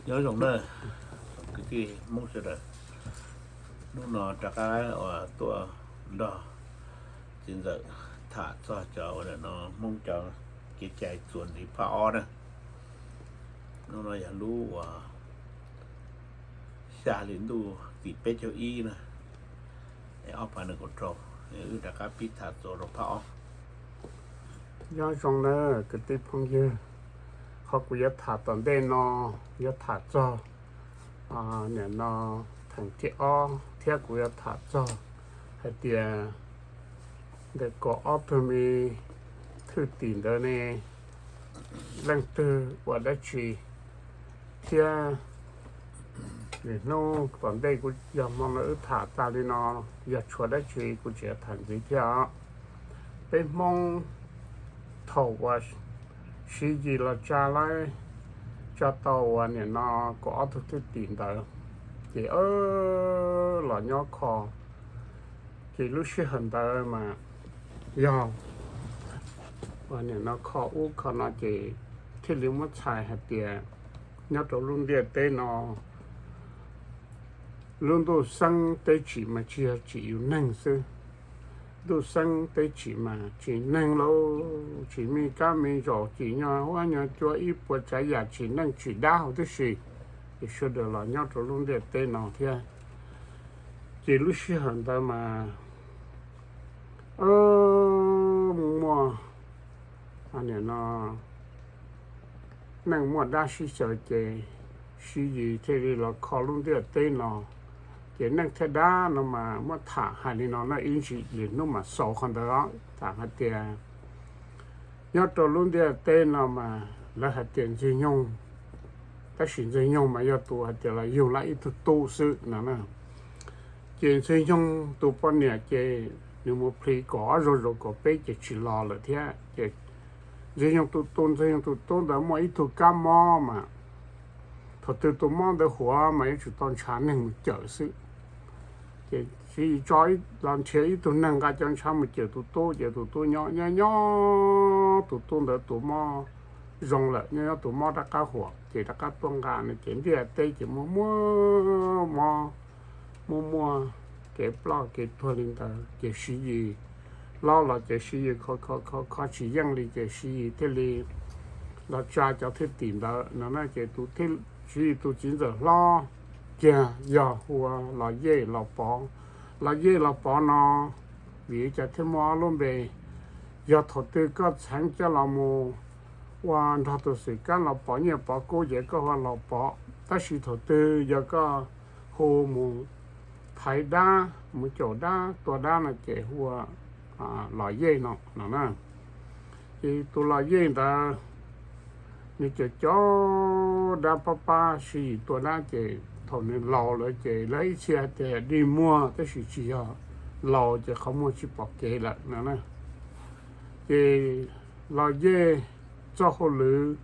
Nyob zoo na, kwv tij Hmoob sawv daws, hnub no rov qab uas tuaj nrog txiv ntxawm tham txog cov uas nim no Hmoob cov kev cai txuas ntxiv phab ob na. Hnub no yog lub uas xya hli ntuj tim peb caug ib na, ob phav nees nkaum rau, wb rov qab pib tham txuas rau phab ob. Nyob zoo na kwv tij phooj ywg, qhov kuv yuav tham tom ntej no yuav tham txog nim no theem thib ob thiab kuv yuav tham txog hais tias ntawm kaum ob tug me thwj tim ntawd ne, leej twg ua dab tsi thiab. Lwm hnub tom ntej kuv yog hmo no wb tham tas li no, yog tshuav dab tsi kuv tseem tham ntxiv thiab os. Peb Hmoob thaum uas Siv Yis los tsa laib, tsa tau uas nim no kaum ob tug thwj tim ntawd, ces los nyob kho, ces lub sij hawm ntawd mas yog uas nim no kho ub kho no ces thiaj li muab txhais hais tias nyob rau lub ntiaj teb no lub ntuj xeeb teb tsim mas tsis yog tsim yus neeg xwb. Ntuj xeeb teb tsim mas tsim neeg lauj, tsim me kab me ntsaum, tsim nyuag huab nyuag cua, ib puas tsav yam, tsim neeg tsim dab huv tib si, ces sawv daws los nyob rau lub ntiaj teb no thiab. Ces lub sij hawm ntawd mas muaj nim no neej muaj dab sib xyaw ces Siv Yis thiaj li los kho lub ntiaj teb no. Ces neej thiab dab no mas muab tham hais li no na, ib ntsis lwm hnub mam xaus qhov ntawd os. Tham hais tias nyob rau lub ntiaj teb no mas lawv hais tias Ntxwg Nyoog, tab sis Ntxwg Nyoog mas yog tus hais tias los yug lawv ib tug tub xwb no na. Ces Ntxwg Nyoog tus poj niam ces nws mus plhis kaum ob zaug zaum kaum peb ces tsis los lawm thiab. Ces Ntxwg Nyoog tus, tus Ntxwg Nyoog tus tub ntawd muaj ib tug kab mob mas thaum twg tus mob ntawd huav mas yuav tsum tau ntshav neeg mus cawm xwb. Ces Siv Yis tso los nrhiav ib tug neeg nqa cov ntshav mus cawm tus tub, ces tus tub nyob nyob nyob tus tub ntawd tus mob zoo lawm, nyob nyob tus mob rov qab huam, ces rov qab tuaj nqa no, ces ntiaj teb ces muaj muaj mob, muaj muaj kev ploj kev tuag li ntawd. Ces Siv Yis los los ces Siv Yis kho kho kho kho tsis yeej li ces Siv Yis thiaj li los tsa cov thwj tim ntawd no na. Ces tus, Siv Yis tus txiv ntxawm hlob kiag yog hu ua Los Yej Los Pov. Los Yej Los Pov no vim li cas thiaj muaj ob lub npe? Yog thaum twg koj txheev coj los mus ua nrog tus Xwm Kab Los Pov nyiaj Pov kub ces koj hu ua Los Pov, tab sis thaum twg yog koj hu mus thaiv dab, mus caum dab, tua dab no ces hu ua Los Yej no no na. Ces tus Los Yej ntawd nws caum caum dab pab pab Siv Yis tua dab ces thaum nws laus lawm ces lawv ib txhia hais tias dig muag tab sis tsis yog, laus ces qhov muag tsis pom kev lawm no na. Ces Los Yej txoj hauj lwm,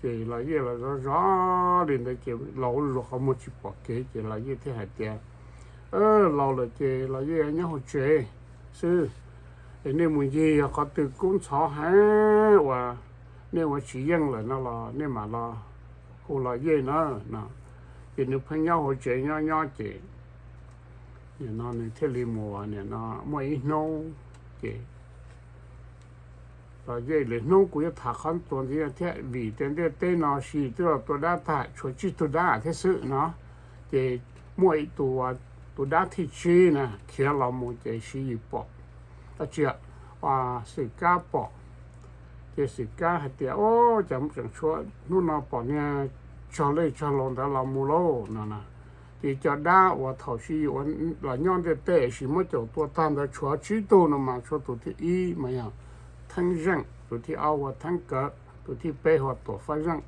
ces Los Yej los zov zov li ntawd ces laus zuj zus qhov muag tsis pom kev ces Los Yej thiaj hais tias, laus lawm ces Los Yej nyob hauv tsev xwb, es nej mus ncig yog qhov twg kub ntxhov heev uas nej ua tsis yeej lawm no los nej mam los hu Los Yej na no. Ces nws pheej nyob hauv tsev nyob nyob ces nim no nws thiaj li mus, nim no muaj ib hnub ces Los Yej, lwm hnub kuv yuav tham qhov txuas ntxiv thiab vim tias ntiaj teb no Siv Yis twb los tua dab tag tshuav tsib tug dab thiab xwb no. Ces muaj ib tus, tus dab thib tsib na khiav los mus ces Siv Yis pom, tsis, Xwm Kab pom. Ces Xwm Kab hais tias, Ub, cas tseem tshuav, hnub no pom niag tsog lej tsog laus ntawd los mus lauj no na. Ces cov dab uas thaum Siv Yis los nyob ntiaj teb sis muab caum tua tag ntawd tshuav tsib tug no mas tshuav tus thib ib mas yog Theeb Zeej, tus thib ob hu ua Theeb Kawv, tus thib peb hu ua Tuam Fab Zeej,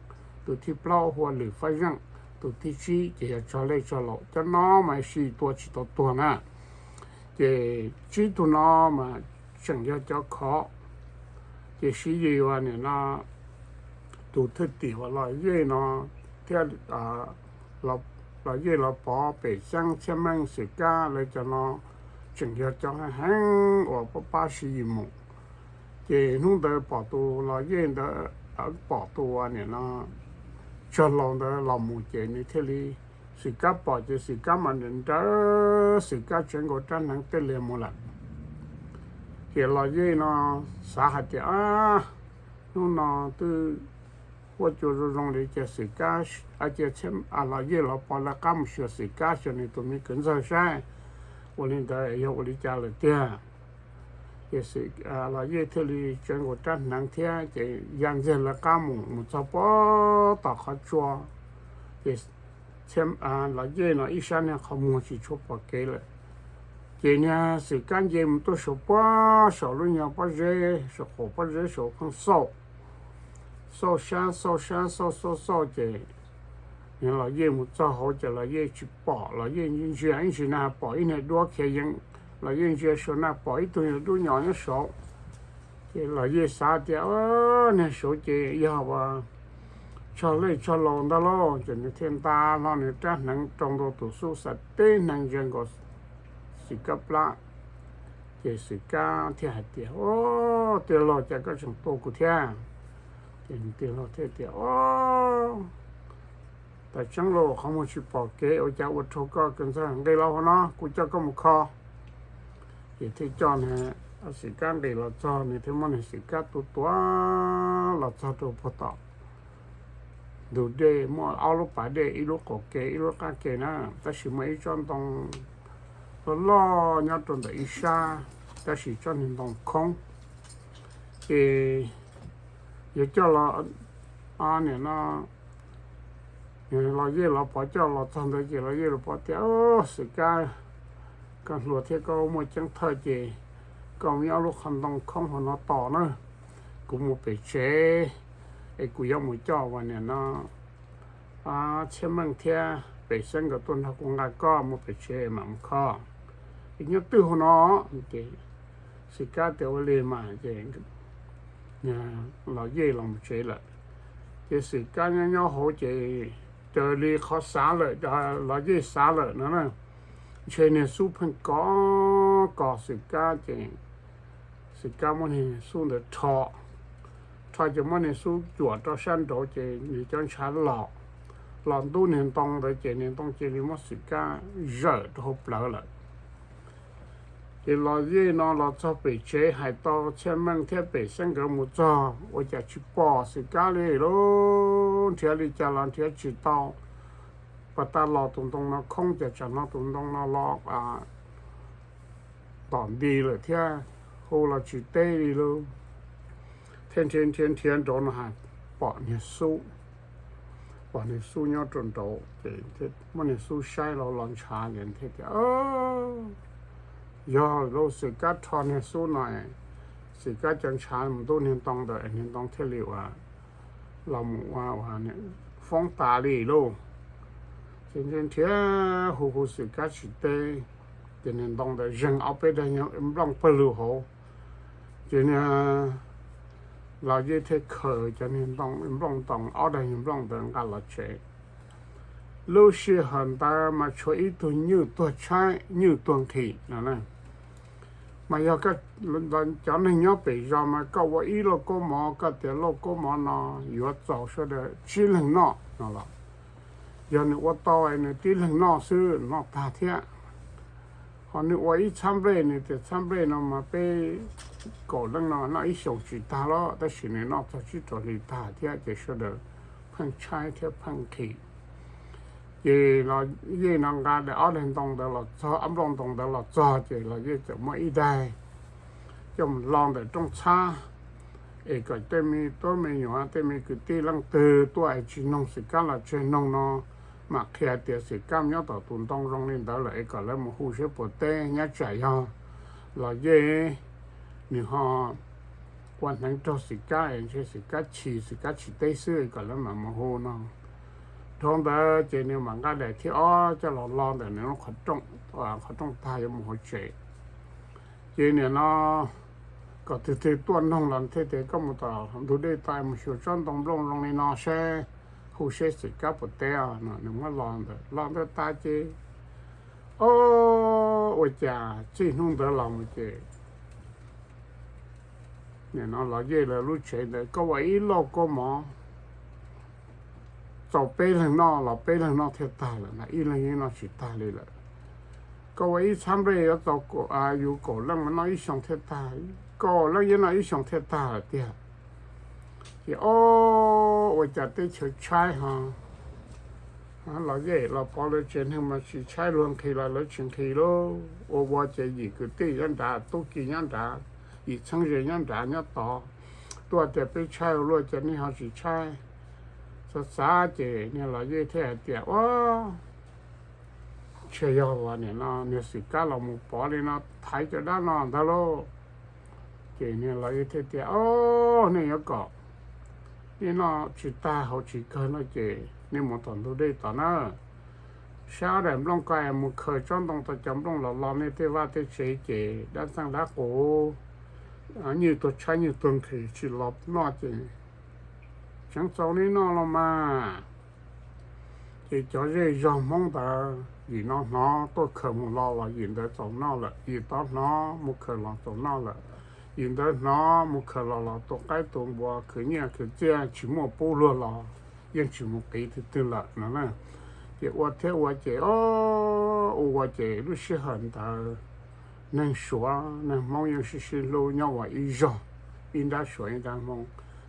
tus thib plaub hu ua Lwm Fab Zeej, tus thib tsib ces yog tsog lej tsog laus. Cov no mas Siv Yis tua tsis tau tuag na. Ces tsib tug no mas tseem yog cov khov. Ces Siv Yis uas nim no tus thwj tim uas Los Yej no thiab Los Yej Los Pov, Pem Xeeb, Txhiaj Meej, Xwm Kab lawv cov no tseem yog cov heev heev uas pab pab Siv Yis mus. Ces hnub ntawd pom tus Los Yej ntawd, pom tus uas nim no tsog laus ntawd los mus ces nws thiaj li, Xwm Kab pom ces Xwm Kab mas nrawm nrawv, Xwm Kab tsev nkaus rab hneev tej lias mus lawm. Ces Los Yej no xav hais tias, Hnub no twb huab cua zoo zoo li, cia Xwm Kab, cia Los Yej los Pov lawv qab mus xyuas Xwm Kab, xyuas nws tus me kwv ntxawg saib ua li ntawd yog ua li cas lawm tiag. Ces Los Yej thiaj li tsev nkaus rab hneev thiab ces ya ntxiag lawv qab mus, mus txog puag tom qhov tsua. Ces Los Yej no ib sab niag qhov muag tsis tshua pom kev lawm. Ces niag Xwm Kab nce mus tuaj saum puag saum lub nyuag pob zeb, saum qaum pob zeb saum pheej xauj, xauj sab xauj sab xauj xauj xauj ces niag Los Yej mus txog hauv ces Los Yej tsis pom, Los Yej ntsia ib ntsis na pom ib niag duab khiav yees, Los Yej ntsia saum na pom ib tug niag dub nyos nyob saud. Ces Los Yej xav tias, Niag saud ces yog ua tsog lej tsog laus ntag lauj. Ces nws thiaj nta hlo nws rab hneev rau ntua tus xub xav tib hneev ntsia nkaus Xwm Kab plab. Ces Xwm Kab thiaj hais tias, Tij laug, cas koj tseem tua kuv thiab? Ces nws tij laug thiaj tias, Tam tseeb los qhov muag tsis pom kev, ua cas ua rau koj kwv ntxawg? Nqis los hauv no, kuv coj koj mus kho. Ces thiaj coj nws, Xwm Kab nqis los txog, nws thiaj muab nws Xwm Kab tua tua los txog rau puag tom ntug dej, muaj ob lub pas dej, ib lub qaum ke ib lub qab ke na, tab sis muaj ib tsob ntoo loj loj nyob rau ntawm ib sab, tab sis tsob niag ntoo khoob. Ces yog coj los, niam no, Los Yej los Pov coj los txog ntawd ces Los Yej los Pov tias, Xwm Kab, koj hluas thiab koj muaj ceeb thawj ces koj muab ob lub qhov ntoo khoob hauv no tos na, kuv mus pem tsev es kuv yuav mus coj uas niam no Txhiaj Meej thiab Pem Xeeb nkawd tuaj nrog kuv nqa koj mus pem tsev mam mus kho. Es nyob twg hauv no? Ces Xwm Kab tias ua li mas ces Los Yej los mus tsev lawm. Ces Xwm Kab nyob nyob hauv ces raws li qhov xav lawm, Los Yej xav lawm no na, ntshe niag xub pheej kov kos Xwm Kab ces Xwm Kab muab niag xub ntawd rho, rho ces muab niag xub cuam rau sab nraud ces nws cov ntshav los, los ntub niag ntoo ntawd ces niag ntoo cia li muab Xwm Kab zawm rau hauv plawv lawm. Ces Los Yej no los txog pem tsev hais tau Txhiaj Meej thiab Pem Xeeb nkawd mus txog ua cas tsis pom Xwm Kab li lauj, nrhiav li cas los nrhiav tsis tau. Pas tas los tus ntoo no khoob ces tsam no tus ntoo no los tom nti lawm thiab, hu los tsis teb li lauj. Thiaj nrhiav nrhiav nrhiav nraud no hais pom niag xub, pom niag xub nyob rau nraud ces muab niag xub saib los los ntshav ces thiaj tias, Yog lauj, Xwm Kab rho niag xub no, Xwm Kab cov ntshav mus ntub niag ntoo ntawd es niag ntoo thiaj li ua los mus ua foob tas li lauj. Ces nrhiav nrhiav hu hu Xwm Kab tsis teb, ces niag ntoo ntawd zeeg ob peb daim nplooj pawg lug hauv. Ces niag Los Yej thiaj khaws cov niag ntoo, nplooj ntoo, ob daim nplooj ntawd nqa los tsev. Lub sij hawm ntawd mas tshuav ib tug nywj tuag tshaib nywj tuag nqhis no na. Mas yog cov neeg nyob pem zos mas koj ua ib lauj kaub mov, koj tias lauj kaub mov no yuav txaus sawv daws tsib leeg noj no los, yog nws ua tau nws tib leeg noj xwb noj tag thiab. Ho nws ua ib txhab nplej, nws tias txhab nplej no mas peb kaum leej no noj ib xyoos tsis tag los, tab sis nws noj txog tsib rau hlis tag thiab ces sawv daws pheej tshaib thiab pheej nqhis. Ces Los Yej no nqa daim ob daim ntoo ntawd los txog, ob nplooj ntoo ntawd los txog ces Los Yej txawm muab ib daim coj mus lo ntawm rooj txhab, es kom tej me tub me nyuam tej me kwv tij leej twg tuaj es tsis noog Xwm Kab los tseg, noog no mam qhia tias Xwm Kab nyob tom tus ntoo zoo li ntawd lawm es kom lawv mus hu seb puas teb, nyob tsam yog Los Yej nws ho ua hneev raug Xwm Kab es ntshe Xwm Kab chim, Xwm Kab tsis teb xwb es kom lawv mam mus hu no. Dhau ntawd ces nws mam nqa daim thib ob coj los lo ntawm nws lub qhov rooj, qhov rooj tag yuav mus hauv tsev. Ces nim no kom tus twg tuaj noog los thiaj tias koj mus tom ntug dej tod mus xyuas tsob ntoo nplooj zoo li no seb, hu seb Xwm Kab puas teb no. Nws muab lo ntawd, lo ntawd tas ces, o, ua cas txij hnub ntawd los mus ces nim no Los Yej lawv lub tsev ntawd koj ua ib lauj kaub mov, txaus peb leeg noj los peb leeg noj thiaj tag lawm na, ib leeg yeej noj tsis tag li lawm. Koj ua ib txhab nplej yuav txaus yus kaum leej mas noj ib xyoos thiaj tag, kaum leej yeej noj ib xyoos thiaj tag lawm tiag. Ces ob, ua cas teb chaws tshaib ho, los yej los pov lawv tsev neeg mas tsis tshaib luag nqhis los lawv tsis nqhis lauj. Ua ua ces yim kwv tij nyob nrad, tub ki nyob nrad, yim txheeb ze nyob nrad nyob tod, tuaj tias peb tshaib ua luaj ces nej ho tsis tshaib. Xav xav ces niag los yej thiaj hais tias, ua, ntshe yog ua nim no niag xwm kab los mus pov li no thaiv cov dab no ntag lauj. Ces niag los yej thiaj tias, o, nej yuav kom nej noj tsis tag haus tsis kawg no ces nej mus tom ntug dej tod na, saib ob daim nplooj ko es mus khaws tsob ntoo tau cov nplooj los lo nej tej vaj tej tsev ces dab txeej dab qus, nyiaj tuag tshaib nyiaj tuag nqhis tsis los noj ces tseev txaus nej noj los mas. Ces cov zej zog Hmoob ntawd yim no hnov tuaj khaws mus lo los yim ntawd txaus noj lawm, yim tod hnov mus khaws los txaus noj lawm, yim ntawd hnov mus khaws los los tua qaib tua npua khwv nyiaj khwv txiaj tsis muaj pub luag los yeej tsis mus qiv twg twg lawm no na. Ces ua thiab ua ces, o, ua ua ces lub sij hawm ntawd neeg Suav neeg Hmoob yeej sib sib hlub nyob ua ib zog, ib nrab Suav ib nrab Hmoob.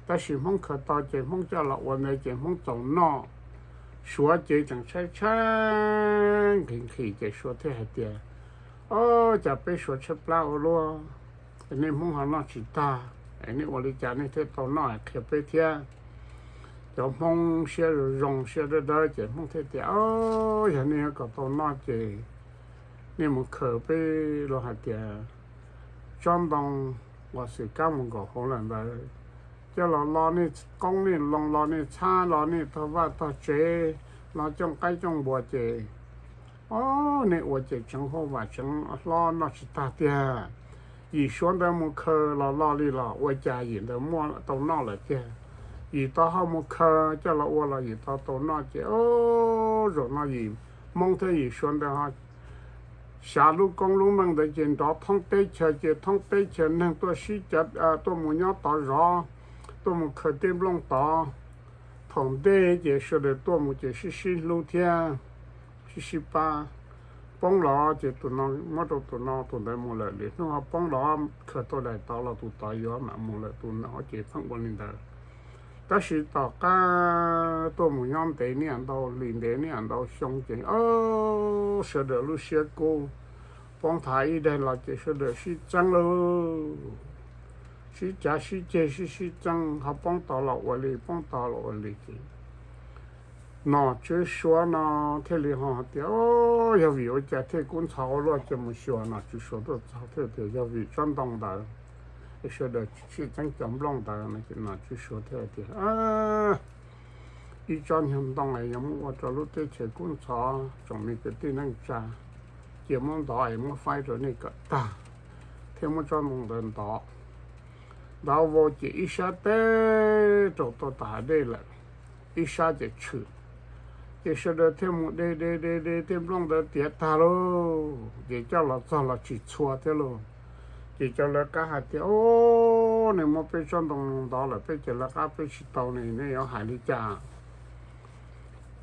Tab sis Hmoob khaws tau ces Hmoob coj los ua ntawd ces Hmoob txaus noj. Suav ces tseem tshaib tshaib nqhis nqhis ces Suav thiaj hais tias, o, cas peb Suav tshaib plab ua luaj, nej Hmoob ho noj tsis tag, nej ua li cas nej thiaj tau noj qhia peb thiab. Cov Hmoob siab zoo zoo siab dawb dawb ces Hmoob thiaj tias, o, yog nej yuav kom tau noj ces nej mus khaws peb los hais tias tsob ntoo uas xwm kab mus nkaum hauv lawm ntawd, coj los lo nej qoob nej loo, lo nej txhab, lo nej tog vaj tog tsev, lo cooj qaib cooj npua ces, o, nej ua ces tseev huaj vam tseev hlob noj tsis tag tiag. Yim Suav ntawd mus khaws los lo li los ua cas yim ntawd muaj tau noj lawm tiag. Yim tod ho mus khaws coj los ua los yim tod tau noj ces, o, zaum no yim Hmoob thiab yim Suav ntawd ho xyav lub koob lub meej ntawd ces nrov thoob teb chaws ces thoob teb chaws neeg tuaj sib cav, tuaj mus nyob tod zov, tuaj mus khaws tej nplooj tod. Thaum ntej ces sawv daws tuaj mus ces sib sib hlub thiab sib sib pab. Poob los ces tus no muab rau tus no, tus ntawd mus lawm, lwm hnub ho poob los khaws tau daim tod los tus tod yuav mam mus lawm, tus no ces pheej ua li ntawd. Tab sis tom qab tuaj mus nyob ntev niaj ntau hlis ntev niaj ntau xyoo ces, o, sawv daws lub siab kub, poob thav ib daig los ces sawv daws sib txeeb lauj, sib cav sib ceg sib sib txeeb, ho poob tod los ua li, poob tod los ua li ces nom tswv Suav no thiaj li ho hais tias, o, yog vim ua cas thiaj kub ntxhov ua luaj, ces mus xyuas nom tswv Suav tuaj txog thiaj tias yog vim tsob ntoo ntawd sawv daws sib txeeb cov nplooj ntawd no. Nom tswv Suav thiaj tias, ib tsob nyuag ntoo es yog muab ua rau lub teb chaws kub ntxhov tsoom me kwv tij neej tsa, cia muab ntov es muab faib rau nej kom tag, thiab muab tsob ntoo ntawd ntov. Ntov vau ces ib sab teb rau tau tom hav dej lawm, ib sab ces tshwm. Ces sawv daws thiaj mus de de de de tej nplooj ntawd tiav tag lauj, ces coj los txog los tsis txhua thiab lauj. Ces cov lawv qab hais tias, o, nws muab peb tsob ntoo ntov lawm, peb cov lawv qab peb tsis tau ne, nej yuav hais li cas?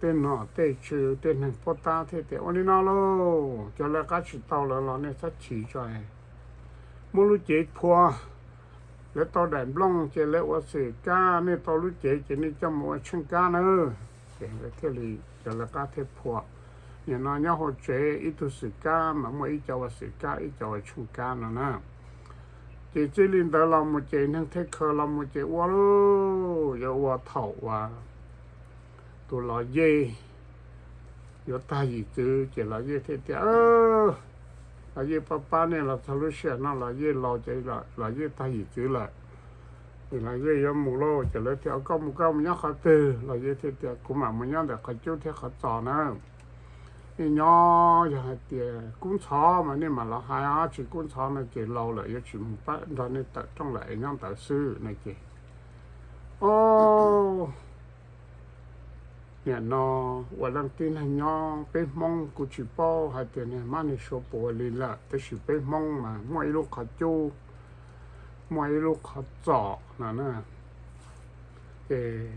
Tej nom tej tswv tej neeg pov tab thiaj tias, ua li no lauj, cov lawv qab tsis tau lawm los nej txhob chim tso, muab lub cev phua. Lawv tau daim nplooj ces lawv ua xwm kab, nej tau lub cev ces nej coj mus ua tsheej kab nawb. Ces lawv thiaj li, cov lawv qab thiaj phua. Nim no nyob hauv tsev ib tug xwm kab mas muaj ib co ua xwm kab ib co ua tsheej kab no na. Ces txij li ntawd los mus ces neeg thiaj khaws los mus ces ua lauj, yuav ua thaum uas tus los yej yuav tag yim txwv ces los yej thiaj tias, los yej pab pab nej los txog lub sij hawm no los yej laus ces los yej tag yim txwv lawm, los yej yuav mus lauj. Ces lawv thiaj, koj mus, koj mus nyob qhov twg? Los yej thiaj tias, kuv mam mus nyob ntawm qhov cub thiab qhov txos na. Nej nyob, yog hais tias kub ntxhov mas nej mam los hais, tsis kub ntxhov no ces laus lawm yuav tsis mus pab nrog nej tawm rooj lawm es nyob ntawd xwb no ces, o, nim no ua leej tib neeg nyob peb Hmoob kuv tsis paub hais tias niag mab niag suav puas ua li lawm, tab sis peb Hmoob mas muaj ib lub qhov cub, muaj ib lub qhov txos no na. Ces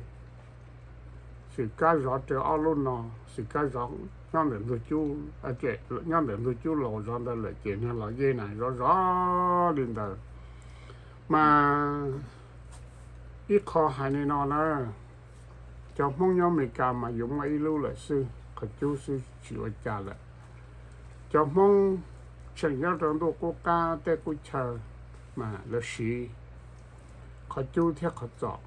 xwm kab zov raws ob lub no, xwm kab zov nyob ntawm ntug cub, nyob ntawm ntug cub laus zov ntawd lawm ces niag los yej na zov zov li ntawd. Mas ib qho hais li no na, cov Hmoob nyob Amelikas mas yuav muaj ib lub lawm xwb, qhov cub xwb tsis ua cas lawm. Cov Hmoob tseem nyob rau ntuj qub qab tej qub chaw mas lawv siv qhov cub thiab qhov txos.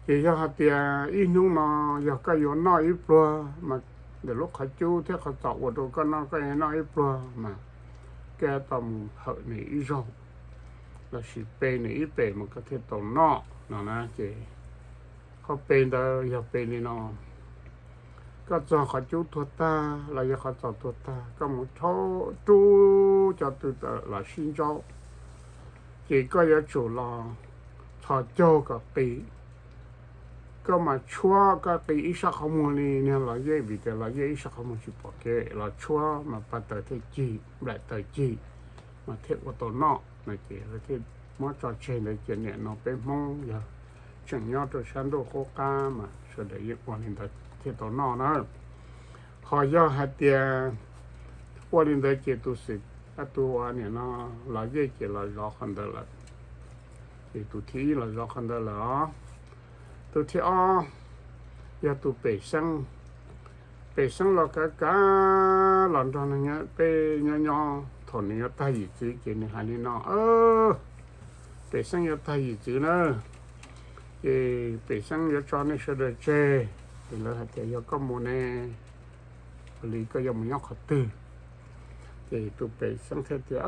Ces yog hais tias ib hnub no yog koj yuav noj ib pluag mas ntawm lub qhov cub thiab qhov txos ua rau koj noj, koj yuav noj ib pluag mas koj tau mus hawm nws ib zaug, lossis pe nws ib pem mas koj thiaj tau noj no na. Ces qhov pe ntawd yog pe li no: koj txog qhov cub tuag tag los yog qhov txos tuag tag, koj mus rhaub rub cov tw tawm los sib ntsaub, ces koj yuav tsum los txhos caug kom qis. Koj mas tshuab koj qis ib sab qhov muag li niag los yej, vim tias los yej ib sab qhov muag tsis pom kev, los tshuab mas pas taws thiaj cig, nplaim taws cig, mas thiaj ua tau noj no. Ces lawv thiaj muab tso tseg ntawd. Ces nim no peb Hmoob yog tseem nyob rau sab ntuj qub qab mas sawv daws yeej ua li ntawd thiaj tau noj na. Ho yog hais tias ua li ntawd ces tus xwm, tus nim no los yej ces los zov qhov ntawd lawm. Ces tus thib ib los zov qhov ntawd lawm os. Tus thib ob yog tus pem xeeb. Pem xeeb los kav kav los nrog peb nyob nyob, thaum nws yuav tag yim txwv ces nws hais li no: Pem xeeb yuav tag yim txwv na, ces pem xeeb yuav tso nej sawv daws tseg. Ces lawv hais tias: Yog koj mus ne, ua li koj yuav mus nyob qhov twg? Ces tus pem xeeb thiaj tias: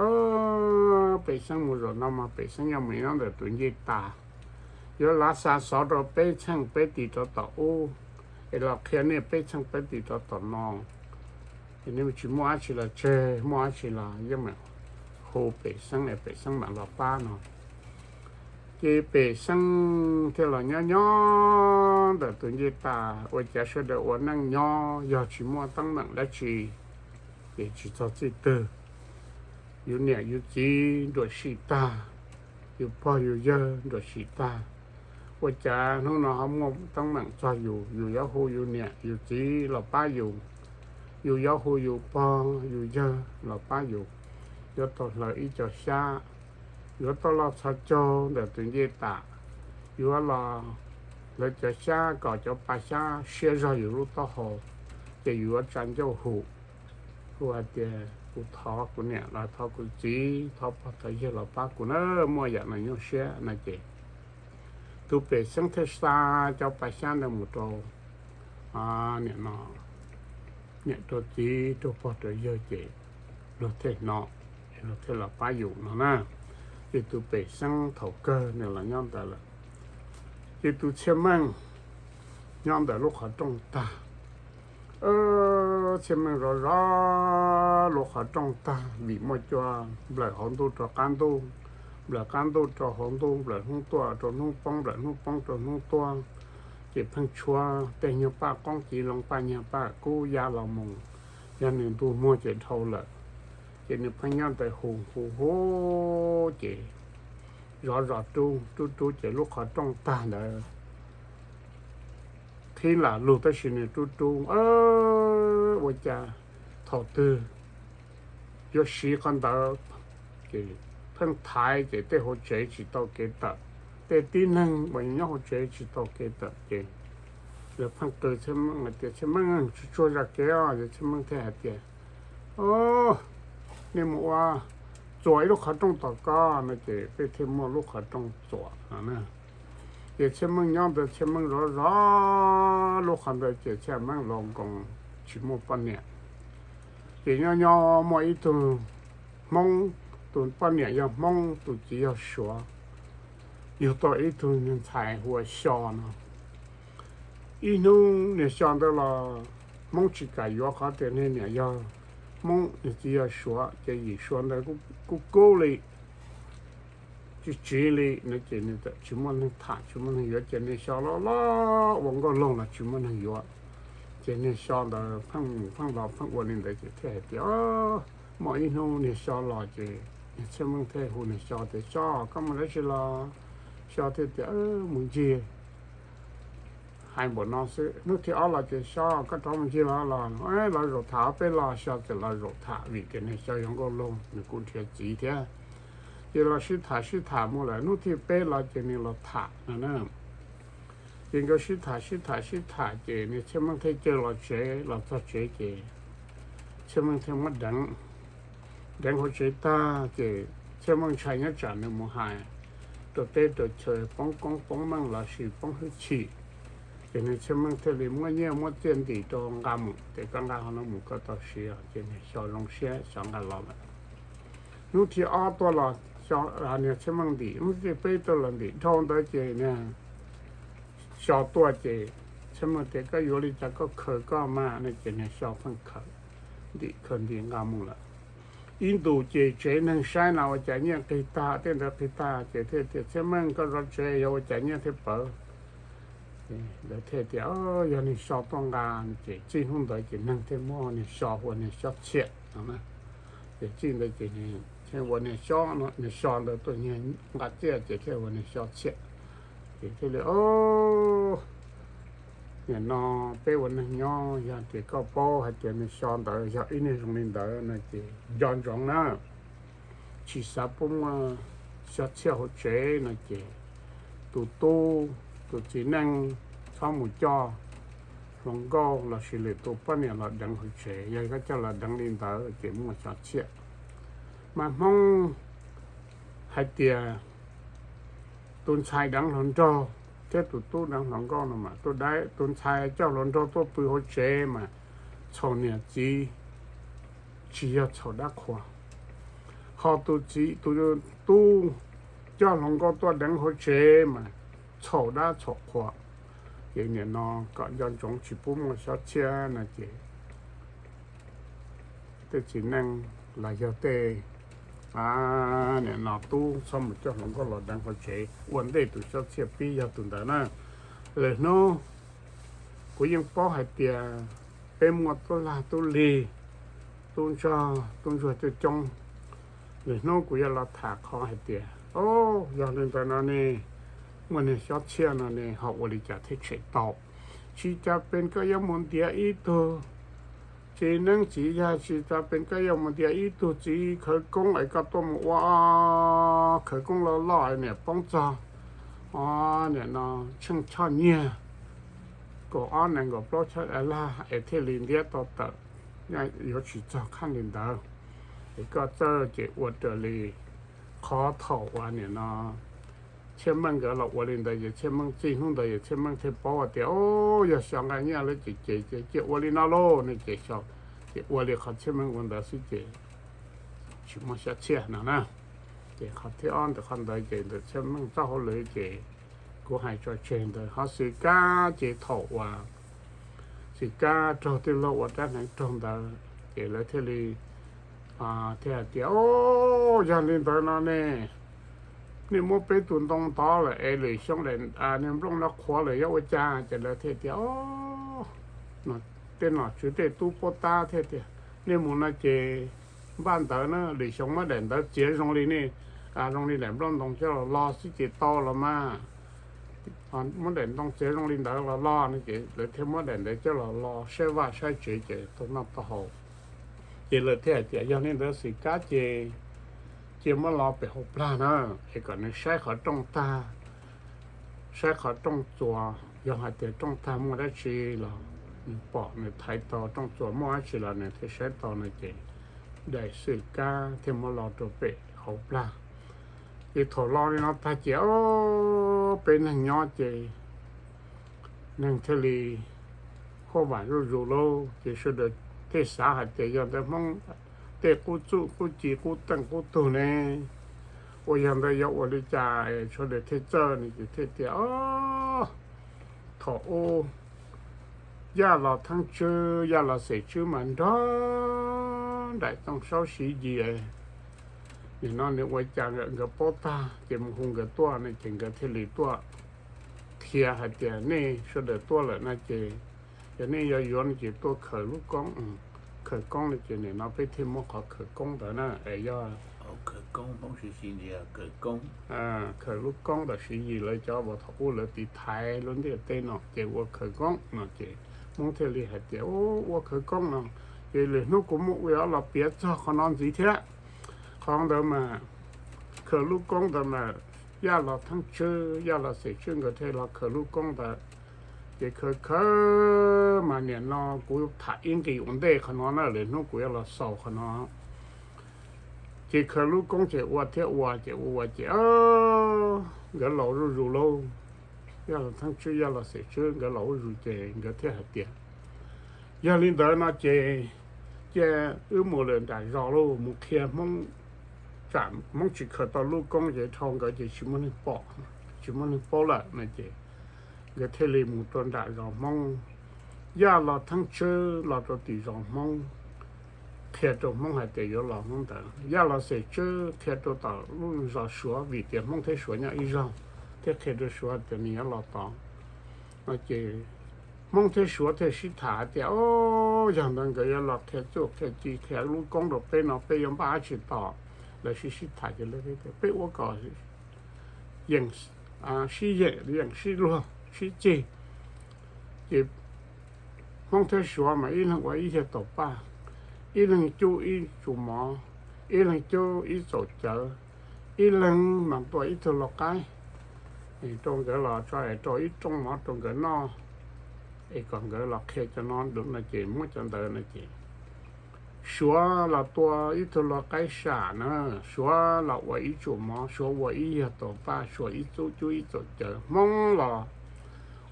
Pem xeeb mus zaum no mas pem xeeb yuav mus nyob ntawm tus ncej tas, yuav lav xa xov rau peb txheej peb tis rau tom ub, es los qhia nej peb txheej peb tis rau tom no. Es nej tsis muaj dab tsi los tseg, muaj dab tsi los yeej meem hu pem xeeb es pem xeeb mam los pab no. Ces pem xeeb thiaj los nyob nyob ntawm tus ncej tas, ua cas sawv daws ua neej nyob yog tsis muaj teeb meem dab tsi, ces tsis txog txij twg. Yus niam yus txiv nruam sim tag, yus pog yus yawg nruam sim tag, ua cas hnub no ho muaj teeb meem txog yus? Yus yuav hu yus niam yus txiv los pab yus, yus yuav hu yus pog yus yawg los pab yus, yuav tau hlawv ib co xyab, yuav tau los txhos caug ntawm tus ncej tas, yuav los hlawv cov xyab kom cov pa xyab siab zog yus lub taub hau, ces yus yuav tsa ncauj hu, hu hais tias: Kuv thov kuv niam los thov kuv txiv, thov pog thov yawg los pab kuv na, muaj yam no nyuaj siab no. Ces tus pem xeeb thiaj xa cov pa xyab ntawd mus rau, nim no, niam rau txiv rau pog rau yawg, ces luag thiaj hnov, luag thiaj los pab yus no na. Ces tus pem xeeb thaum kawg nws los nyob ntawd lawm. Ces tus txhiaj meej nyob ntawm lub qhov rooj tag. Txhiaj meej zov zov lub qhov rooj tag, vim muaj cua nplawm hauv ntuj rau qab ntuj, nplawm qab ntuj rau hauv ntuj, nplawm hnub tuaj rau hnub poob, nplawm hnub poob rau hnub tuaj, ces pheej tshuab tej nyuag paj qoob txiv loo, paj nyuag paj kub ya los mus, yog nws ntuj muag ces dhau lawm. Ces nws pheej nyob ntawd hu hu hu, ces zov zov rub rub rub ces lub qhov rooj tag ntawd qhib lam lug tab sis nws rub rub, ua cas thaum twg yuav siv qhov ntawd, ces pheej thaiv ces tej hauv tsev tsis tau kev tawm, tej tib neeg uas nyob hauv tsev tsis tau kev tawm. Ces lawv pheej qw Txhiaj Meej hais tias: Txhiaj Meej, tsuag tsuag zam kev os. Ces Txhiaj Meej thiaj hais tias: Nej mus ua, txuas ib lub qhov rooj tom ko no. Ces peb thiaj muaj lub qhov rooj txuas no na. Ces Txhiaj Meej nyob ntawd, Txhiaj Meej zov zov lub qhov ntawd ces Txhiaj Meej los nkoos tsis muaj poj niam. Ces nyob nyob muaj ib tug Hmoob, tus poj niam yog Hmoob, tus txiv yog Suav, yug tau ib tug ntxhais hu ua Xyo no. Ib hnub niag Xyo ntawd los Hmoob tsis kam yuav qhov tias niag niam yog Hmoob, niag txiv yog Suav, ces yim Suav ntawd kuj kub li, tsis tsiv li no. Ces nws tsis muaj neeg tham, tsis muaj neeg yuav, ces niag Xyo loj loj ua nkauj laug los tsis muaj neeg yuav. Ces niag Xyo ntawd pheej mus pheej los pheej ua li ntawd ces thiaj hais tias, muaj ib hnub niag Xyo los ces niag Txhiaj Meej thiaj hu niag Xyo tias: Xyo, koj mus dab tsi los? Xyo thiaj tias: Mus ncig hais npaum no xwb. Hnub thib ob los ces Xyob, koj rov mus ncig los los? Los zaum tham, peb los. Xyob txawm los zaum tham vim tias niag Xyob zoo nkauj laug, nws kuj nrhiav txiv thiab. Ces los sib tham sib tham mus lawm, hnub thib peb los ces nws los tham no na. Ces nkawd sib tham sib tham sib tham ces niag Txhiaj Meej thiaj caw los tsev. Los txog tsev ces Txhiaj Meej thiaj muab deev. Deev hauv tsev tag ces Txhiaj Meej ntshai nyob tsam nws mus hais rau teb rau chaw poob koob poob meej lossis poob hwj chim, ces niag Txhiaj Meej thiaj li muab nyiaj muab txiaj ntim rau nqa mus tias, koj nqa qhov no mus koj tau siv. Ces niag Xyob zoo siab, Xyob nqa los lawm. Hnub thib ob tuaj los, niag Txhiaj Meej ntim. Hnub thib peb tuaj los ntim dhau ntawd ces niag Xyob tuaj ces Txhiaj Meej tias, koj yuav li cas koj khaws koj mas no. Ces niag Xyob pheej khaws, ntim khaws ntim nqa mus lawm. Ib ntus ces tsev neeg saib no ua cas nyiaj qig tag, tej ntawd qig tag ces thiaj tias, Txhiaj Meej, koj zov tsev, yog ua cas nyiaj thiaj pawv? Lawv thiaj tias, yog niag Xyob tuaj nqa. Ces txij hnub ntawd ces neeg thiaj muab niag Xyob hu ua niag Xyob Txhiaj no. Ces txij ntawd ces thiaj ua niag Xyob, niag Xyob ntawd tuaj nqa txiaj ces thiaj ua niag Xyob Txhiaj. Ces thiaj li, nim no peb ua neeg nyob, yog tias koj paub hais tias niag Xyob ntawd yog ib niag zoo li ntawd no ces nco ntsoov na, tsis xav pub muaj Xyob Txhiaj hauv tsev no ces tus tub, tus txiv neej txhob mus coj hluas nkauj lossis lwm tus poj niam los deev hauv tsev. Yog koj coj los deev li ntawd ces muaj Xyob Txhiaj. Mas Hmoob hais tias tus ntxhais deev hluas nraug thiab tus tub deev hluas nkauj no mas tus ntxhais coj hluas nraug tuaj pw hauv tsev mas txhaum niam txiv, tsis yog txhaum dab qhuas. Ho tus txiv, tus tub coj hluas nkauj tuaj deev hauv tsev mas txhaum dab txhaum qhuas. Ces nim no kom nco ntsoov tsis pub muaj Xyob Txhiaj no ces tej txiv neej los yog tej nim no tub txhob mus coj hluas nkauj los deev hauv tsev ua ntej tus Xyob Txhiaj pib yog tus ntawd na. Lwm hnub kuv yeej paub hais tias peb muaj tub lag tub lig, tub ntsuag tub ntsuag coob coob. Lwm hnub kuv yuav los tham qhov hais tias, o, yog li ntawd no ne, muaj niag Xyob Txhiaj no ne ho ua li cas thiaj tshem tau. Tsis tas pes koj yuav mus ntiav ib tug txiv neeb txiv yaig, tsis tas pes koj yuav mus ntiav ib tug txiv khawv koob es koj tuaj mus ua khawv koob loj loj niam poob txog, o, nim no tsheej choj nyiaj kaum ob nees nkaum plaub choj laj es thiaj li ntiab tau tawm, yuav tsis txog khaj li ntawd. Es koj txawj ces ua raws li qhov thaum uas nim no Txhiaj Meej nkawd los ua li ntawd ces Txhiaj Meej txij hnub ntawd ces Txhiaj Meej thiaj paub hais tias, o, yog xyov nqa nyiaj lawm ces ces ces cia ua li no lauj no ces xyov, ces ua li qhov Txhiaj Meej ua ntawd xwb ces tsis muaj Xyob Txhiaj no na. Ces qhov thib ob ntawm qhov ntawd ces ntawm Txhiaj Meej txoj hauj lwm ces kuv hais tso tseg ntawd. Ho Xwm Kab ces thaum uas Xwm Kab raug tij laug ua rab hneev raug ntawd ces lawv thiaj li thiaj hais tias, o, yog li ntawd no ne, nej muab peb tus ntoo ntov lawm es lwm xyoo niag nplooj no qhuav lawm yuav ua cas? Ces lawv thiaj tias, o, tej nom tswv tej tub pub tab thiaj tias, nej mus no ces npaj ntawv na, lwm xyoo muab daim ntawv txiav zoo li nej, zoo li daim nplooj ntoo coj los lo xwb ces tau los mas. Muab daim ntoo txiav zoo li ntawd los lo no ces lawv thiaj muab daim ntawv coj los lo saib vaj saib tsev ces tau noj tau haus. Ces lawv thiaj hais tias yog li ntawd Xwm Kab ces cia muab lo pem hauv plag na, es kom nws saib qhov rooj tag, saib qhov rooj txuas, yog hais tias rooj tag muaj dab tsi los nws pom nws thaiv tau, rooj txuas muaj dab tsi los nws thiaj saib tau no ces daim Xwm Kab thiaj muab lo rau pem hauv plag. Ces thaum lo li no tag ces, o, peb neeg nyob ces neeg thiaj li huaj vam zuj zus lauj. Ces sawv daws thiaj xav hais tias yog ntawd Hmoob tej qub txuj qub ci qub teej qub tug ne, uas yog ntawd yuav ua li cas sawv daws thiaj txawj no ces thiaj tias, o, thaum ub Yaj los Theeb Tswb, Yaj los Xeem Tswb mas nrog Nraim Tooj Saub Siv Yis, nim no nws ua cas nkawd paub tag ces mus hu nkawd tuaj no ces nkawd thiaj li tuaj qhia hais tias nej sawv daws tuaj lawm no ces yog nej yuav yuav no ces tuaj khaws lub koob, khaws koob no ces nim no peb thiaj muab qhov khaws koob ntawd na es yog Koob, Hmoob siv yim ntsia khaws koob. Khaws lub koob ntawm siv yim lawv cov uas thaum ub lawv tiv thaiv lub ntiaj teb no ces ua khaws koob no ces Hmoob thiaj li hais tias, Ua khaws koob no ces lwm hnub kuv muaj ua los piav txog qhov no ntxiv thiab. Qhov ntawd mas khaws lub koob ntawd mas Yaj Los Theeb Tswb, Yaj Los Xeem Tswb nkawd thiaj los khaws lub koob ntawd. Ces khaws khaws mas nim no kuv tham ib nqis ua ntej qhov no na, lwm hnub kuv yuav los xaus qhov no. Ces khaws lub koob ces ua thiab ua ces ua ua ces nkawd laus zuj zus lauj. Yaj Los Theeb Tswb, Yaj Los Xeem Tswb nkawd laus zuj zus ces nkawd thiaj hais tias, Yog li ntawd no ces cia wb mus lawm nram zos lauj, mus qhia Hmoob, tsam Hmoob tsis khaws tau lub koob ces dhau nkawd ces tsis muaj neeg pom, tsis muaj neeg paub lawm no ces nkawd thiaj li mus rau nram zos Hmoob. Yaj Los Theeb Tswb los rau tim zos Hmoob, qhia rau Hmoob hais tias yuav los hnub ntawd. Yaj Los Xeem Tswb qhia rau tom lub zos Suav vim tias Hmoob thiab Suav nyob ib zog, thiaj qhia rau Suav tias nws yuav los tod no ces Hmoob thiab Suav thiaj sib tham hais tias, O, yog ntawd nkawd yuav los qhia txuj qhia ci qhia lub koob rau peb no peb yuav npaj dab tsi tos? Lawv sib sib tham ces lawv tias, Peb ua kom yeem, sib yeem, yeem sib luag sib ceg. Ces Hmoob thiab Suav mas ib leeg ua ib yag taum paj, ib leeg cub ib tsum mov, ib leeg cub ib txaum cawv, ib leeg mas tua ib tug lau qaib rau nkawd los tso, rau ib rooj mov rau nkawd noj, es kom nkawd los qhia cov no no ces muab cov ntawd no ces Suav los tua ib tug lau qaib sam na, Suav los ua ib tsum mov, Suav ua ib yag taum paj, Suav ib txub cub ib txaum cawv, Hmoob los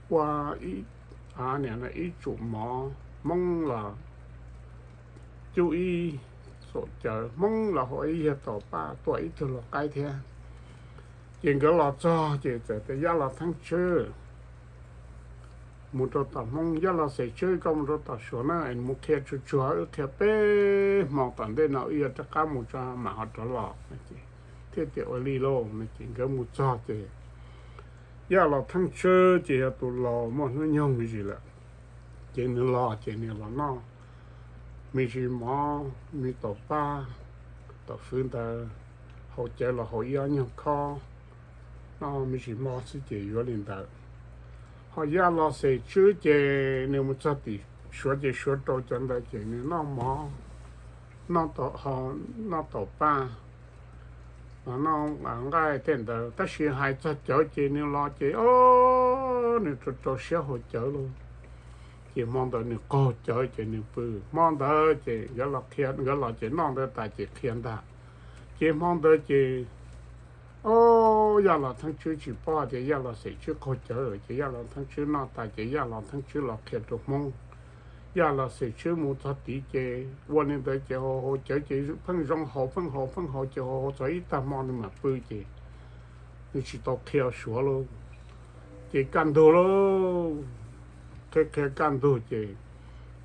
ua ib tsum mov, Hmoob los cub ib txaum cawv, Hmoob los ua ib yag taum paj, tua ib tug lau qaib thiab. Ces nkawd los txog ces txawm tias, Yaj Los Theeb Tswb mus rau tom Hmoob, Yaj Los Xeem Tswb koj mus rau tom Suav na, mus qhia tsuag tsuag, wb qhia peb hmo tom ntej no wb yuav rov qab mus tso mam ho rov los. Thiaj tias ua li lauj no ces nkawd mus txog ces Yaj Los Theeb Tswb ces yog tus laus muaj hnub nyoog me ntsis lawm, ces nws los ces nws los noj me ntsis mov me taum paj taum fwv ntawd, haus cawv los haus ib ob nyuag khob, noj me ntsis mov xwb ces yuav li ntawd. Ho Yaj Los Xeem Tswb ces nws mus txog tim Suav ces Suav rau cov ntawd ces nws noj mov, noj taum paj, noj nqaij tej ntawd, tab sis hais txog cawv ces nws los ces o, nws rau rau siab haus cawv lauj. Ces hmo ntawd nws qaug cawv ces nws pw. Hmo ntawd ces nkawd los qhia, nkawd los ces noj ntawd tas ces qhia ntag. Ces hmo ntawd ces o, Yaj Los Theeb Tswb tsis paub tias Yaj Los Xeem Tswb qaug cawv, ces Yaj Los Theeb Tswb noj tas ces Yaj Los Theeb Tswb los qhia rau Hmoob. Yaj Los Xeem Tswb mus txog tid ces ua li ntawd ces haus haus cawv ces pheej zoo haus pheej haus pheej haus ces haus haus txog ib tag hmo nws mam pw ces nws tsis tau qhia Suav lauj. Ces kaj ntug lauj, qhia qhia kaj ntug ces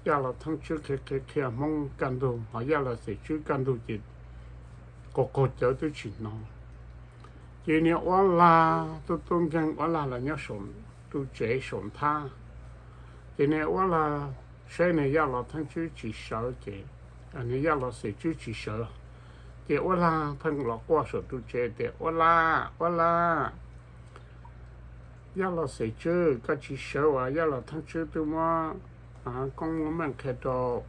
Yaj Los Theeb Tswb qhia qhia qhia Hmoob kaj ntug, ho Yaj Los Xeem Tswb kaj ntug ces qaug qaug cawv twb tsis hnov. Ces niag Uab Lag, tub tub nkeeg Uab Lag los nyob saum ru tsev saum nthab. Ces niag Uab Lag saib niag Yaj Los Theeb Tswb tsis sawv ces, niag Yaj Los Xeem Tswb tsis sawv, ces Uab Lag pheej los quaj saum ru tsev tias, Uab Lag, Uab Lag, Yaj Los Xeem Tswb, koj tsis sawv as, Yaj Los Theeb Tswb twb muab koob muab meej qhia rau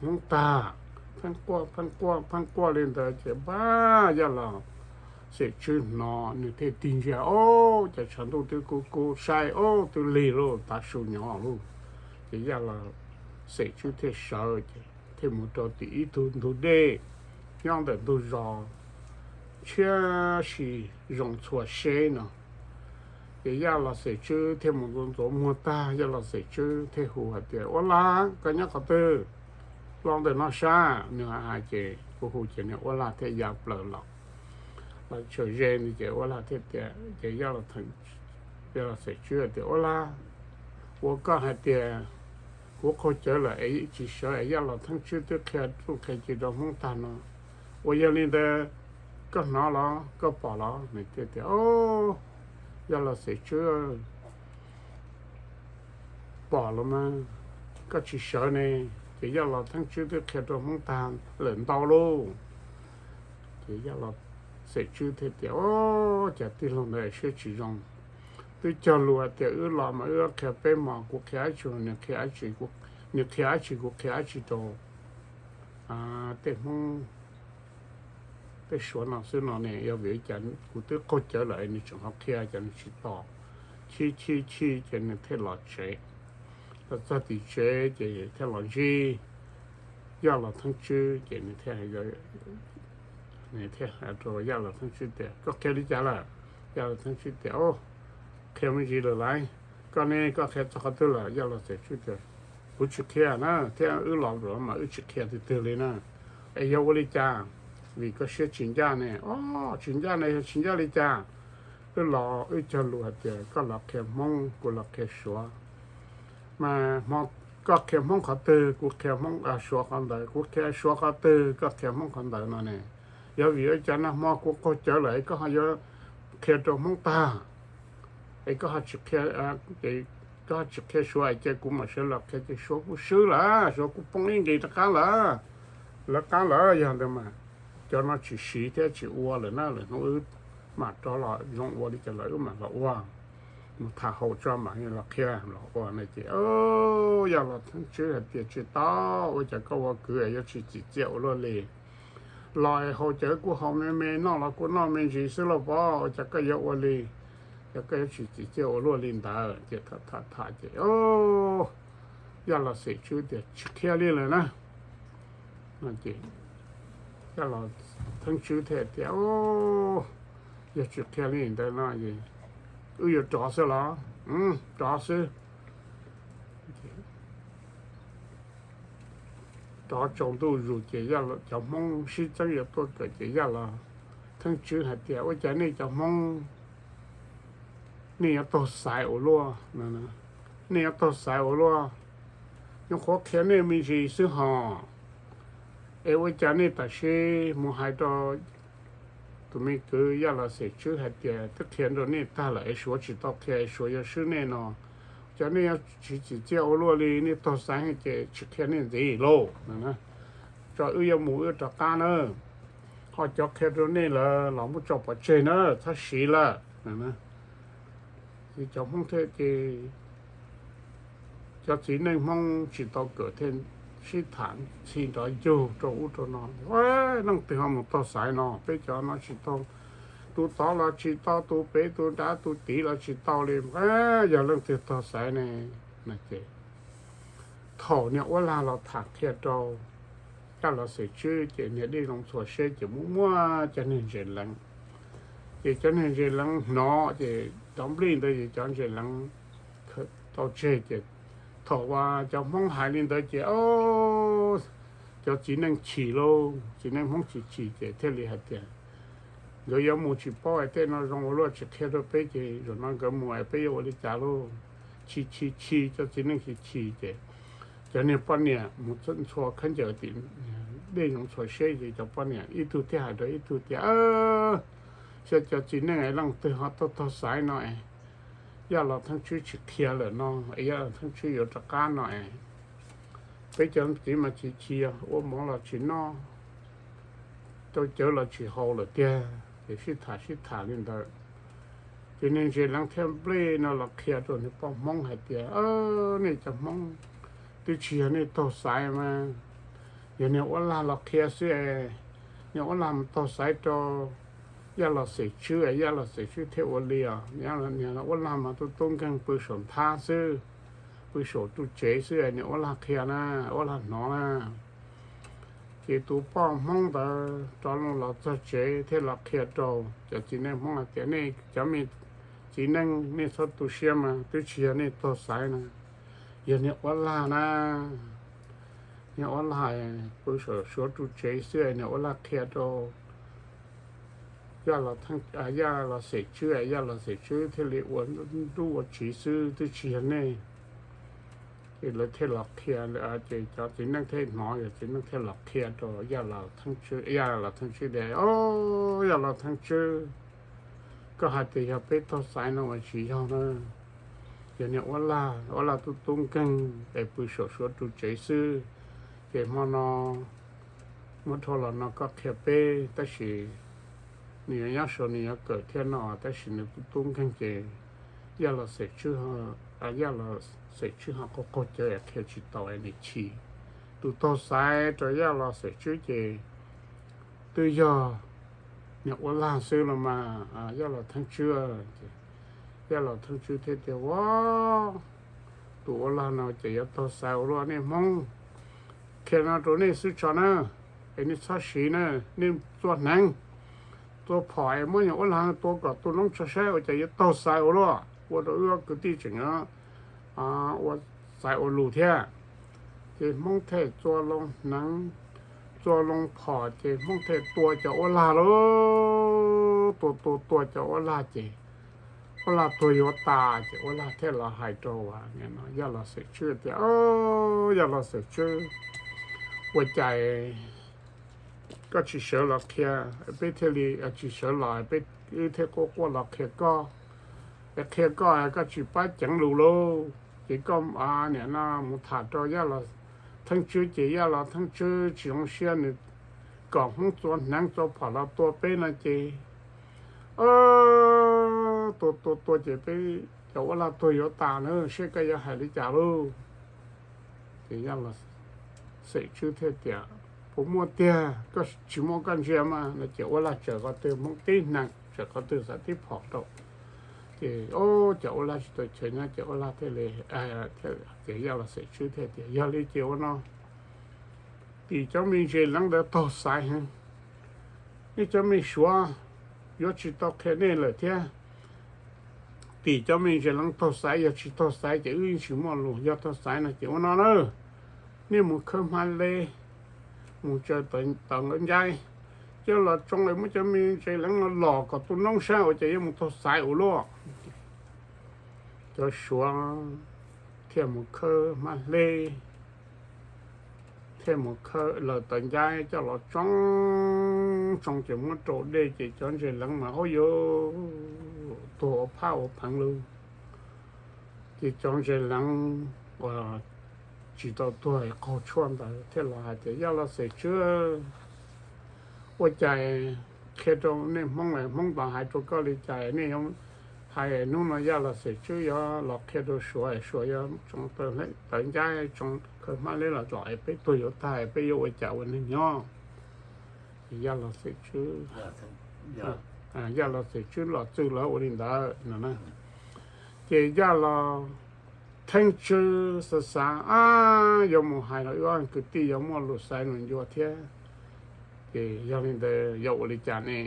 Hmoob tag. Pheej quaj pheej quaj pheej quaj li ntawd ces npaj Yaj Los Xeem Tswb hnov nws thiaj tig ntsia, o, cas tshav ntuj twb kub kub, saib o twb lig lauj, tav su nyob lauj. Ces Yaj Los Xeem Tswb thiaj sawv ces thiaj mus rau tim ib tug ntug dej nyob ntawm ntug zos tshiab si zoo txhua seb no. Ces Yaj Los Xeem Tswb thiaj mus ntxuav ntxuav muag tag, Yaj Los Xeem Tswb thiaj hu hais tias, Uab Lag, koj nyob qhov twg? Los ntawm no saib. Nws hais ces hu hu ces niag Uab Lag thiaj ya plaws los, los tsaws ze nws ces Uab Lag thiaj tias, ces Yaj Los Xeem Tswb tias, Uab Lag, ua koj hais tias kuv qaug cawv lawm es tsis sawv es Yaj Los Theeb Tswb twb qhia txuj qhia ci rau Hmoob tag no, uas yog li ntawd koj hnov los koj pom los? Nws thiaj tias, O, Yaj Los Xeem Tswb, pom los mas, koj tsis sawv ne. Ces Yaj Los Theeb Tswb twb qhia rau Hmoob tag lawm ntau lauj. Ces Yaj Los Xeem Tswb thiaj tias, Au, cas tij laug ntawd siab tsis zoo, twb cog lus hais tias wb los mas wb qhia peb hmos, kuv qhia dab tsi, nws qhia dab tsi, nws qhia dab tsi kuv qhia dab tsi rau tej Hmoob tej Suav no xwb no ne. Yog vim li cas kuv twb qaug cawv lawm nws tseem ho qhia, ces nws tsis tos. Chim chim chim ces nws thiaj los tsev. Los txog tim tsev ces thiaj los ntsib Yaj Los Thoob Tswb, ces nws thiaj, nws thiaj hais rau Yaj Los Thoob Tswb tias, Koj qhia li cas lawm? Yaj Los Thoob Tswb tias, Au, qhia me ntsis lawm lauj. Koj ne, koj qhia txog qhov twg lawm? Yaj Los Xeem Tswb tias, Kuv tsis qhia na, thiab wb los mas wb tsis qhia twg twg li na. Es yog ua li cas? Vim koj siab tsis ncaj ne. Au, tsis ncaj ne, yog tsis ncaj li cas? Wb los wb cog lus hais tias koj los qhia Hmoob, kuv los qhia Suav, mas koj qhia Hmoob qhov twg, kuv qhia Hmoob, Suav qhov ntawd, kuv qhia Suav qhov twg, koj qhia Hmoob qhov ntawd no ne. Yog vim li cas nag hmo kuv qaug cawv lawm es koj ho yuav qhia rau Hmoob tag, es koj ho tsis qhia, koj ho tsis qhia Suav es cia kuv mam sawv los qhia, ces Suav kuj swb lawm, Suav kuj poob ib nqis rov qab lawm, lawv qab lawm. Yog ntawd mas cov no tsis siv thiab tsis ua lawm na, lwm hnub wb mam rov los zoo ua li cas los wb mam los ua, mus tham haus tso mam los qhia los ua no. Ces Yaj Los Thoob Tswb hais tias, Tsis tau, ua cas koj ua kwv yuav tsis txim txiaj ua luaj li? Los haus cawv kuj haus me me, noj los kuj noj me ntsis xwb lauj, pov, ua cas koj yuav ua li, cas koj yuav tsis txim txiaj ua luaj li ntawd? Ces tham tham tham ces Yaj Los Xeem Tswb tias, Tsis qhia li lawm na. Ces Yaj Los Thoob Tswb thiaj tias, Yog tsis qhia li ntawd no es wb yuav rov xwb los? Rov xwb. Rov tsaus ntuj zus ces cov Hmoob sib txeeb yuav tuaj kawm ces Yaj Los Thoob Tswb hais tias, Ua cas nej cov Hmoob nej yuav taug xaiv ua luaj? Nej yuav taug xaiv ua luaj? Nyuam qhuav qhia nej me ntsis xwb hos, es ua cas nej tam sim mus hais rau tus me kwv Yaj Los Xeem Tswb hais tias twb qhia rau nej tag lawm es Suav tsis tau qhia es Suav yuav swb nej no, cas nej yuav tsis txim txiaj ua luaj li? Nej taug xaiv ces tsis qhia nej ntxiv lauj. Tso wb yuav mus wb rov qab na, ho cov qhia rau nej lawm los muab tso pov tseg na, txhob siv lawm. Cov Hmoob thiaj ces cov txiv neej Hmoob tsis tau kawm thiaj sib tham ntxhi nrov ncug rau ub rau no, Leej twg ho mus taug xaiv no? Peb cov no tsis tau, tus tod los tsis tau, tus pem tus nrad tus tid los tsis tau li, yog leej twg taug xaiv ne? Ces thaum niag Uab Lag los tham qhia rau Yaj Los Xeem Tswb ces niag Dej Zoov Txhuas Seb ces muab muab cov niag ntses leev, ces cov niag ntses leev hnov ces cov nplij ntawd ces cov ntses leev tau tseg ces thaum uas cov Hmoob hais li ntawd ces cov txiv neej chim lauj, txiv neej Hmoob chim chim ces thiaj li hais tias nkawd yuav mus tsis paub es tej no zoo ua luaj tsis qhia rau peb ces zaum no nkawd mus es peb yuav ua li cas lauj? Chim chim chim, cov txiv neej chim chim ces cov niag poj niam mus ntxhua khaub ncaws tim Dej Zoov Txhuas Seb ces cov poj niam ib tug thiaj hais rau ib tug tias, Xyov cov txiv neej es leej twg ho taug taug xaiv no es Yaj Los Thoob Tswb tsis qhia lawm no es Yaj Los Thoob Tswb yuav rov qab no es peb cov txiv mas chim chim, ua mov los tsis noj, rau cawv los tsis haus lawm tiag. Ces sib tham sib tham li ntawd ces niag ntses leev thiaj nplij no los qhia rau niag poj Hmoob hais tias, Nej cov Hmoob, twb tsis yog nej taug xaiv mas, yog niag Uab Lag los qhia xwb es, niag Uab Lag mus taug xaiv rau Yaj Los Xeem Tswb es Yaj Los Xeem Tswb thiaj ua li os. Niag Uab Lag mas tub tub nkeeg pw saum nthab xwb, pw saum ru tsev xwb es niag Uab Lag qhia na, Uab Lag hnov na. Ces tus poj Hmoob ntawd rov los txog tsev thiaj los qhia rau cov txiv neej Hmoob hais tias, Nej cov me txiv neej, nej txhob tu siab mas, twb tsis yog nej taug xaiv na, yog niag Uab Lag na. Niag Uab Lag pw saum suav ru tsev xwb, niag Uab Lag qhia rau Yaj Los Xeem Tswb, Yaj Los Xeem Tswb thiaj li ua nruj ua tsiv xwb, twb tsis yog nej. Ces lawv thiaj los qhia, ces cov txiv neej thiaj hnov, cov txiv neej thiaj los qhia rau Yaj Los Thoob Tswb, Yaj Los Thoob Tswb tias, Au, Yaj Los Thoob Tswb, koj hais tias yog peb taug xaiv no mas tsis yog na. Yog niag Uab Lag, Uab Lag tub tub nkeeg es pw saum suav ru tsev xwb. Ces hmo no Muab rho los no koj qhia peb, tab sis nws yuav nyob saud nws yuav kawm thiab no, tab sis nws kuj tub nkeeg ces Yaj Los Xeem Tswb, Yaj Los Xeem Tswb ho qaug qaug cawv es qhia tsis tau es nws chim. Tus taug xaiv rau Yaj Los Xeem Tswb ces twb yog niam Uab Lag xwb los mas, Yaj Los Theej Tswb. Ces Yaj Los Theej Tswb thiaj tias, Ua, tus Uab Lag no ces yuav taug xaiv ua luaj, nej Hmoob, qhia no rau nej xwb tso na, es nej txhob siv na, nej txua hneev, txua phom es muab niam Uab Lag tua kom tu noob tso saib ua cas yuav taug xaiv ua luaj, ua rau wb kwv tij tseem ua xaiv ua lus thiab. Ces Hmoob thiaj txua loo hneev, txua loo phom ces Hmoob thiaj tua cov Uab Lag lauj. Tua tua tua cov Uab Lag ces Uab Lag tuag yuav tas ces Uab Lag thiaj los hais rau Yaj Los Xeem Tswb tias, Yaj Los Xeem Tswb, ua cas koj tsis sawv los qhia, peb thiaj li, tsis sawv los peb, wb thiaj quaj quaj los qhia koj, es qhia koj koj tsis pab ceev lus lauj. Ces koj niam no mus tham rau Yaj Los Theej Tswb ces Yaj Los Theej Tswb tsis zoo siab, nws kom Hmoob txua hneev txua phom los tua peb no ces tua tua tua ces peb cov Uab Lag tuag yuav tas na, seb koj yuav hais li cas lauj. Ces Yaj Los Xeem Tswb thiaj tias, Puas muaj tiag, koj tsis muaj koj ntsia mas no. Ces Uab Lag tsawm qhov twg Hmoob tib hneev, tsawm qhov twg xav tib phom rau. Ces cov Uab Lag tsis tau chaw nyob ces Uab Lag thiaj li tias, Yaj Los Xeem Tswb thiaj tias, Yog li ces ua no, tim cov me ntses leev ntawd taug xaiv heev, nej cov me Suav yuav tsis tau qhia nej lawm thiab. Tim cov me ntses leev taug xaiv, yog tsis taug xaiv ces wb yeej tsis muaj lus, yog taug xaiv no ces ua no na, nej mus khawb hmab leb, mus tsaws tawv ncaib, coj los tsoo es muab cov me ntses leev no los kom tu noob saib ua cas yuav mus taug xaiv ua luaj. Cov Suav thiaj mus khawb hmab leb, thiaj mus khawb laws tawv ncaib coj los tsoo, tsoo ces muab rau dej ces cov ntses leev mas hauj yuv tuag ua phab ua pheev lug. Ces cov ntses leev uas tsis tau tuag qaug tshuaj ntawd thiaj los hais tias, Yaj Los Xeem Tswb, ua cas qhia rau nej Hmoob, Hmoob tau hais rau koj li cas nej yuav hais hnub no Yaj Los Xeem Tswb yuav los qhia rau Suav, Suav yuav tsoo tawv ncaib tsoo khawb hmab leb los los es peb tuag yuav tag peb yuav ua cas ua neeg nyob. Ces Yaj Los Xeem Tswb, Yaj Los Xeem Tswb los txwj lawv ua li ntawd no na. Ces Yaj Los Theej Tswb xav xav, Ab, yuav mus hais los wb ob kwv tij yuav muaj lus xaiv lus ncua thiab, ces yog li ntawd yuav ua li cas ne?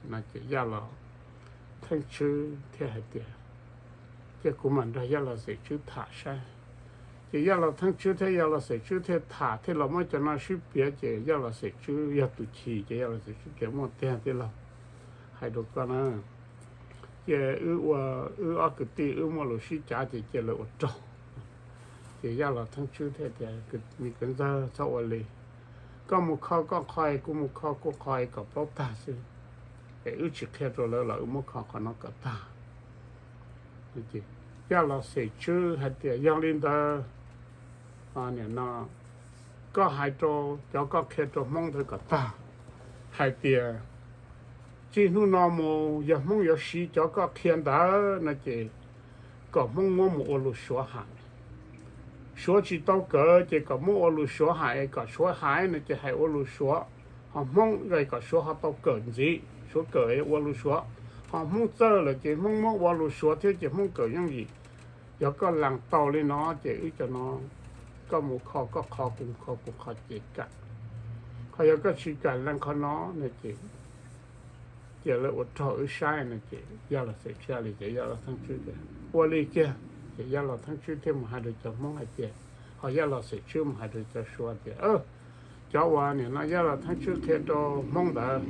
No ces Yaj Los Theej Tswb thiaj hais tias, Cia kuv mam nrog Yaj Los Xeem Tswb tham saib. Ces Yaj Los Theej Tswb thiab Yaj Los Xeem Tswb thiaj tham thiaj los muab cov no sib piav ces Yaj Los Xeem Tswb yog tus chim ces Yaj Los Xeem Tswb tias, Muaj tiag tij laug, hais rau koj na, cia wb ua, wb ob kwv tij wb muaj lus sib cav ces cia lawv ua rog. Ces Yaj Los Theej Tswb thiaj tias, Me kwv ntxawg, txhob ua li. Koj mus kho koj qhov, kuv mus kho kuv qhov kom paub tag xwb, es wb tsis qhia rau lawv los wb muab kho qhov no kom tag. Yaj Los Xeem Tswb hais tias, Yog li ntawd, nim no koj hais rau cov koj qhia rau Hmoob ntawd kom tag, hais tias txij hnub no mus yog Hmoob yuav siv cov koj qhia ntawd no ces kom Hmoob muab mus ua lus Suav hais. Suav tsis tau kawm ces kom muab ua lus Suav hais, kom Suav hais no ces hais ua lus Suav, ho Hmoob kom Suav ho tau kawm ntxiv, Suav kawm ua lus Suav, ho Hmoob txawj lawm ces Hmoob muab ua lus Suav thiab ces Hmoob kawm yooj yim. Yog koj lees tau li no ces wb cov no, koj mus kho koj qhov, kuv mus kho kuv qhov ces kam. Ho yog koj tsis kam lees qhov no no ces cia lawv ua rog wb saib no ces Yaj Los Xeem Tswb li ces Yaj Los Theej Tswb tias, Ua li kiag. Ces Yaj Los Theej Tswb thiaj mus hais rau cov Hmoob hais tias, ho Yaj Los Xeem Tswb mus hais rau cov Suav tias, Cov uas nim no Yaj Los Theej Tswb qhia rau Hmoob ntawd,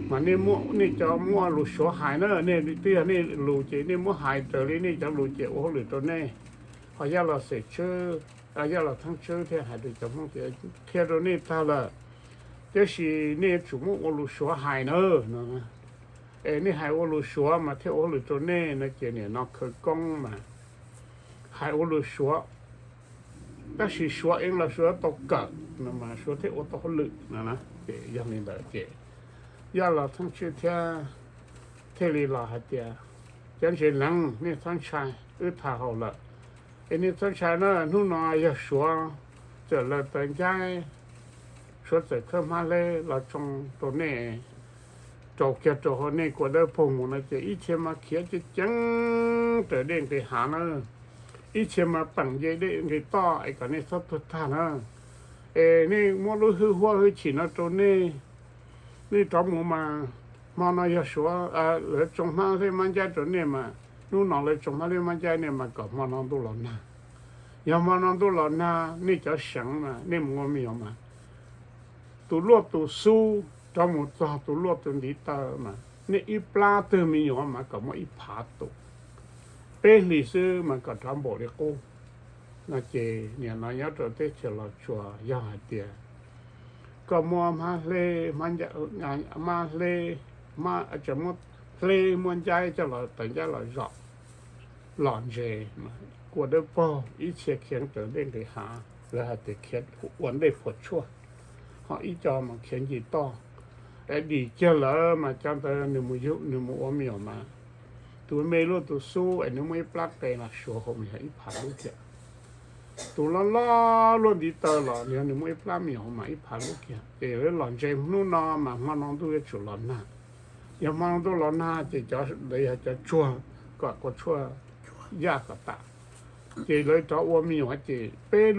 mas nej muab, nej cov muab lus Suav hais na, nej twb yog nej lus ces nej muab hais raws li nej cov lus ces ua hauj lwm rau nej. Ho Yaj Los Xeem Tswb, Yaj Los Theej Tswb thiaj hais rau cov Hmoob tias, Qhia rau nej tag lawm, tiam sis nej yuav tsum muab ua lus Suav hais na, no. Es nej hais ua lus Suav mas thiaj ua hauj lwm rau nej no ces nim no khawv koob mas hais ua lus Suav Tab sis Suav ev los Suav tau kawm no mas Suav thiaj ua tau hauj lwm no. Ces yog li ntawd ces Yaj Los Txheeb Tswb thiaj, thiaj li los hais tias, cov ntses leev, nej txhob ntshai, wb tham haum lawm. Es nej txhob ntshai na, hnub no yog Suav txawm lawv tawv ncaib, Suav txawm khawb hmab hleb los tsoo rau nej, rau kiag rau hauv nej kua dawb paug mus no ces ib txhia mas khiav ceev ceev raws dej nqis hav na, ib txhia mas peem nce dej nqis toj es kom nej txhob tuag tag na. Es nej muab lub hwj huam hwj chim no rau nej, nej rov mus mas hmo no yog Suav lawv tsoo hmab hleb hmab ncaib rau nej mas, hnub no lawv tsoo hmab hleb hmab ncaib nej mas kom hmo no ntuj los nag. Yog hmo no ntuj los nag nej cov seev mas nej mus ua me nyuam mas tus luaj tus xub rov mus txog tus luaj tus ntiv taw mas nej ib plab twg me nyuam mas kom muaj ib phav tus, peb hlis xwb mas kom rov npaum li qub no. Ces nim no nyob rau teb chaws Los Tsuas yog hais tias koj muab hmab hleb, hmab hleb, muab hleb muab ncaib coj los tawv ncaib los zom, los ntses, kua dawb paug, ib txhia khiav raws dej nqis hav, lawv hais tias khiav ua ntej phuam tshuaj, ho ib co mas khiav ncig toj. Es dim kiag lawm mas cov ntawd nws mus yug nws mus ua me nyuam mas tus me luaj tus xub es nws muaj ib plab qe los suav hauv mas yog ib phav lub kiag. Tus loj loj luaj ntiv taw los yog nws muaj ib plab me nyuam mas ib phav lub kiag. Ces lawv los ntses hnub no mas hmo no ntuj yuav tsum los nag. Yog hmo no ntuj los nag ces cov ntawd yog cov tsuag kom kua tshuaj yaj kom tas. Ces lawv rov ua me nyuam ces peb